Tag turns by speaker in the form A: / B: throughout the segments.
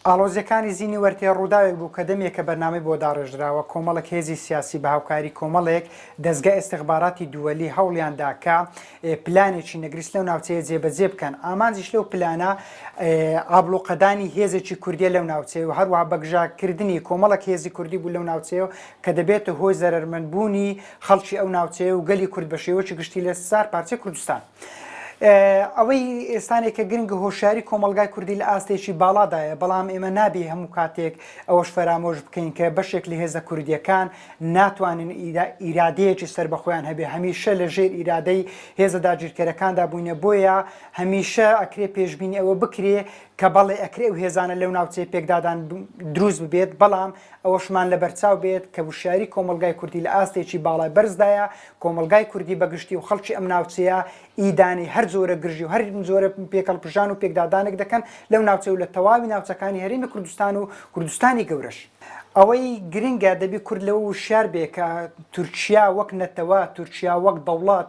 A: ئاڵۆزییەکانی زینی وەرتێ ڕووداوێک بوو کە دەمێکە بەرنامەی بۆ داڕێژراوە، کۆمەڵێک هێزی سیاسی بە هاوکاری کۆمەڵێک دەزگای ئیستخباراتی دووەلی هەوڵیان دا کە پلانێکی نەگریس لەو ناوچەیە جێبەجێ بکەن، ئامانجیش لەو پلانە ئابڵوقەدانی هێزێکی کوردیە لەو ناوچەیە و هەروەها بەگژاکردنی کۆمەڵێک هێزی کوردی بوو لەو ناوچەیە کە دەبێتە هۆی زەرەرمەندبوونی خەڵکی ئەو ناوچەیە و گەلی کورد بە شێوەیەکی گشتی لە چار پارچەی کوردستان. ئەوەی ئێستانێک کە گرنگە هۆشیاری کۆمەڵگای کوردی لە ئاستێکی باڵادایە، بەڵام ئێمە نابێ هەموو کاتێک ئەوەش فەرامۆش بکەین کە بەشێک لە هێزە کوردییەکان ناتوانن ئیرادەیەکی سەربەخۆیان هەبێ، هەمیشە لە ژێر ئیرادەی هێزە داگیرکەرەکاندا بووینە، بۆیە هەمیشە ئەکرێ پێشبینی ئەوە بکرێ کە بەڵێ ئەکرێ ئەو هێزانە لەو ناوچەیە پێکدادان دروست ببێت، بەڵام ئەوەشمان لەبەرچاو بێت کە وشیاری کۆمەڵگای کوردی لە ئاستێکی باڵای بەرزدایە، کۆمەڵگای کوردی بە گشتی و خەڵکی ئەم ناوچەیە ئیدانەی هەر جۆرە گرژی و هەر جۆرە پێکەڵپژان و پێکدادانێک دەکەن لەو ناوچەیە و لە تەواوی ناوچەکانی هەرێمی کوردستان و کوردستانی گەورەش. ئەوەی گرنگە دەبی کورد لەوە وشیار بێ کە تورکیا وەک نەتەوە، تورکیا وەک دەوڵەت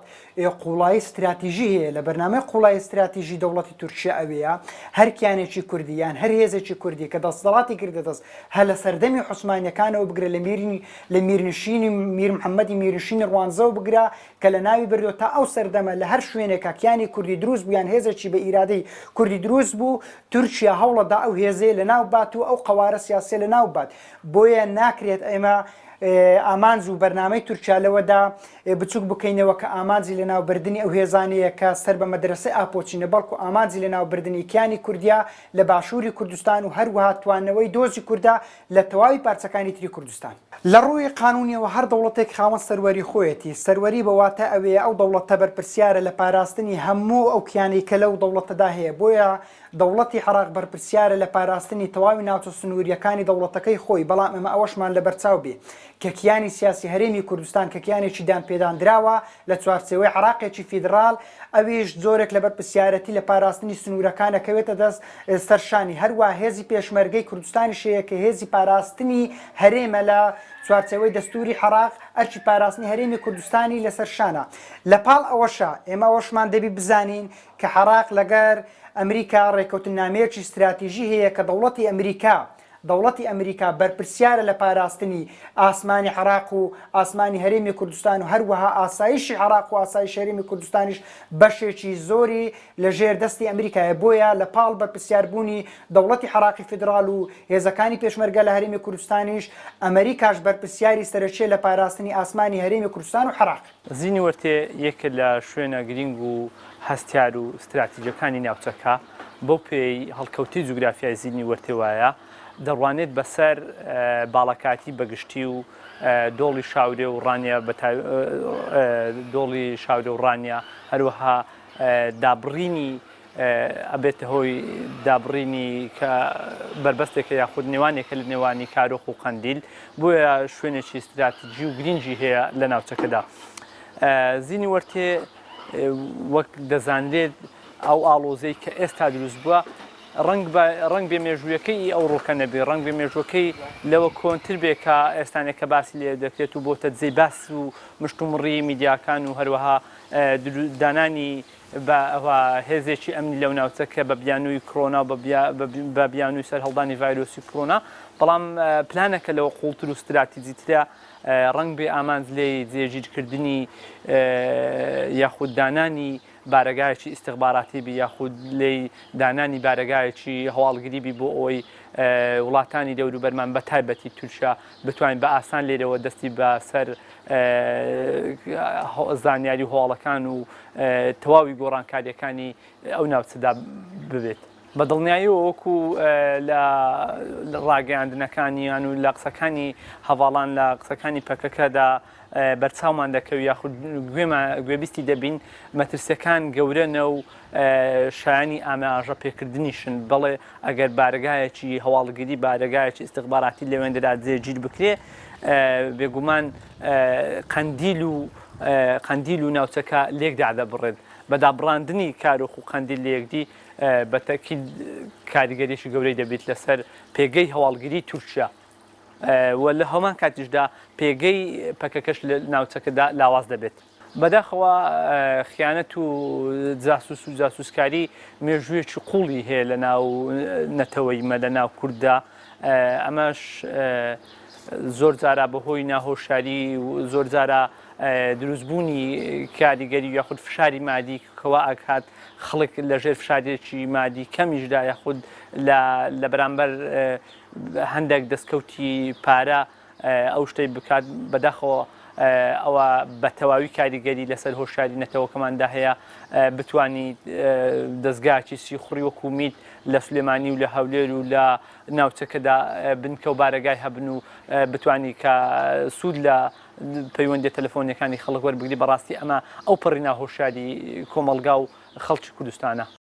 A: قووڵایی ستراتیژی هەیە، لە بەرنامەی قووڵایی ستراتیژی دەوڵەتی تورکیا ئەوەیە هەر کیانێکی کوردی یان هەر هێزێکی کوردی کە دەستەڵاتی گرتە دەست هەر لە سەردەمی عوسمانیەکانەوە بگرە لە میرنی لە میرنشینی میر محەممەدی میرنشینی ڕوانزەوە بگرە کە لە ناوی بردووە تا ئەو سەردەمە لە هەر شوێنێکا کیانی کوردی دروست بوو یان هێزێکی بە ئیرادەی کوردی دروست بوو تورکیا هەوڵەدا ئەو هێزەیە لە ناو بات و ئەو قەوارە سیاسیە لە ناو بات بۆیە ناکرێت ئێمە ئامانج و بەرنامەی تورکیا لەوەدا بچوک بکەینەوە کە ئامانجی لەناوبردنی ئەو هێزانەیە کە سەر بە مەدرەسەی ئاپۆچینە بەڵکو ئامانجی لەناوبردنی کیانی کوردیە لە باشووری کوردستان و هەروەها توانەوەی دۆزی کوردە لە تەواوی پارچەکانی تری کوردستان. لە ڕووی قانوونیەوە هەر دەوڵەتێک خاوەن سەروەری خۆیەتی، سەروەری بە واتای ئەوەیە ئەو دەوڵەتە بەرپرسیارە لە پاراستنی هەموو ئەو کیانەی کە لەو دەوڵەتەدا هەیە، بۆیە دەوڵەتی عێراق بەرپرسیارە لە پاراستنی تەواوی ناوچە سنوورییەکانی دەوڵەتەکەی خۆی، بەڵام ئێمە ئەوەشمان لەبەرچاو بێ کە کیانی سیاسی هەرێمی کوردستان کە کیانێکی دانپێداندراوە لە چوارچێوەی عێراقێکی فیدڕاڵ ئەویش جۆرێک لە بەرپرسیارەتی لە پاراستنی سنوورەکان ئەکەوێتە دەست سەر شانی، هەروا هێزی پێشمەرگەی کوردستانیش هەیە کە هێزی پاراستنی هەرێمە لە چوارچێوەی دەستووری عێراق ئەرکی پاراستنی هەرێمی کوردستانی لەسەر شانە. لە پاڵ ئەوەشا ئێمە ئەوەشمان دەبی بزانین کە عێراق لەگەر ئەمریکا ڕێکەوتننامەیەکی ستراتیژی هەیە کە دەوڵەتی ئەمریکا دەوڵەتی ئەمریکا بەرپرسیارە لە پاراستنی ئاسمانی عێراق و ئاسمانی هەرێمی کوردستان و هەروەها ئاسایشی عێراق و ئاسایشی هەرێمی کوردستانیش بەشێکی زۆری لە ژێر دەستی ئەمریکایە بۆیە لە پاڵ بەرپرسیاربوونی دەوڵەتی عێراقی فیدراڵ و هێزەکانی پێشمەرگە لە هەرێمی کوردستانیش ئەمریکاش بەرپرسیاری سەرەکیە لە پاراستنی ئاسمانی هەرێمی کوردستان و عێراق.
B: زینی وەرتێ یەکێ لە شوێنە گرینگ و هەستیار و ستراتیجەکانی ناوچەکە، بەو پێیەی هەڵکەوتەی جوگرافیای زینی وەرتێ وایە، دەڕوانێت بەسەر باڵەکاتی بە گشتی و دۆڵی شاورێ و ڕانیە بە دۆڵی شاورێ و ڕانیە، هەروەها دابڕینی ئەبێتە هۆی دابڕینی کە بەربەستێکە یاخود نێوانێکە لە نێوانی کارۆخ و قەندیل، بۆیە شوێنێکی ستراتیجی و گرینگی هەیە لە ناوچەکەدا. زینی وەرتێ وەک دەزانرێت ئەو ئاڵۆزەی کە ئێستا دروست بووە ڕەنگ بە ڕەنگ بێ مێژوویەکەی ئی ئەوڕۆکە نەبێ ڕەنگ بێ مێژووەکەی لەوە کۆنتر بێ کە ئێستانێک کە باسی لێ دەکرێت و بۆتە جێی باس و مشتومڕی میدیاکان و هەروەها دانانی بە هێزێکی ئەمنی لەو ناوچە کە بە بیانووی کرۆنا و بە بیانووی سەرهەڵدانی ڤایرۆسی کرۆنا، بەڵام پلانەکە لەوە قووڵتر و ستراتیجیترە، ڕەنگ بێ ئامانج لێی جێگیرکردنی یاخود دانانی بارەگایەکی ئیستخباراتی بی یاخود لێی دانانی بارەگایەکی هەواڵگری بی بۆ ئەوەی وڵاتانی دەوروبەرمان بە تایبەتی تورکیا بتوانین بە ئاسان لێرەوە دەستی بە سەر زانیاری و هەواڵەکان و تەواوی گۆڕانکارییەکانی ئەو ناوچەدا ببێت. بە دڵنیاییەوە وەکو لە ڕاگەیاندنەکانیان و لە قسەکانی هەڤاڵان لە قسەکانی پەکەکەدا بەرچاومان دەکەوی یاخود گوێبیستی دەبین مەترسیەکان گەورەنە و شایانی ئاماژە پێکردنیشن بەڵێ ئەگەر بارەگایەکی هەواڵگری بارەگایەکی ئیستخباراتی لەوێندەدا جێگیر بکرێ بێگومان قەندیل و قەندیل و ناوچەکە لێک دادەبڕێت بە دابڕاندنی کارۆخ و قەندیل لە یەکدی بە تەئکید کاریگەریی گەورەی دەبێت لەسەر پێگەی هەواڵگری تورکیا و لە هەمان کاتیشدا پێگەی پەکەکەش لە ناوچەکەدا لاواز دەبێت. بەداخەوە خیانەت و جاسوس و جاسوسکاری مێژوویەکی قوڵی هەیە لە ناو نەتەوەی مە لە ناو کورددا ئەمەش زۆر جارا بەهۆی ناهۆشاری و زۆر جارا دروستبوونی کاریگەری یاخود فشاری مادی کەوا ئەکات خەڵک لە ژێر فشارێکی مادی کەمیشدا یاخود لە بەرامبەر هەندێک دەستکەوتی پارە ئەو شتەی بکات، بەداخەوە ئەوە بە تەواوی کاریگەری لەسەر هۆشیاری نەتەوەکەماندا هەیە، بتوانیت دەزگایەکی سیخوڕی وەکو میت لە سلێمانی و لە هەولێر و لە ناوچەکەدا بنکە و بارەگای هەبن و بتوانی کە سوود لە پەیوەندیە تەلەفۆنیەکانی خەڵک وەربگری، بەڕاستی ئەمە ئەو پەڕی ناهۆشیاری کۆمەڵگا و خەڵکی کوردستانە.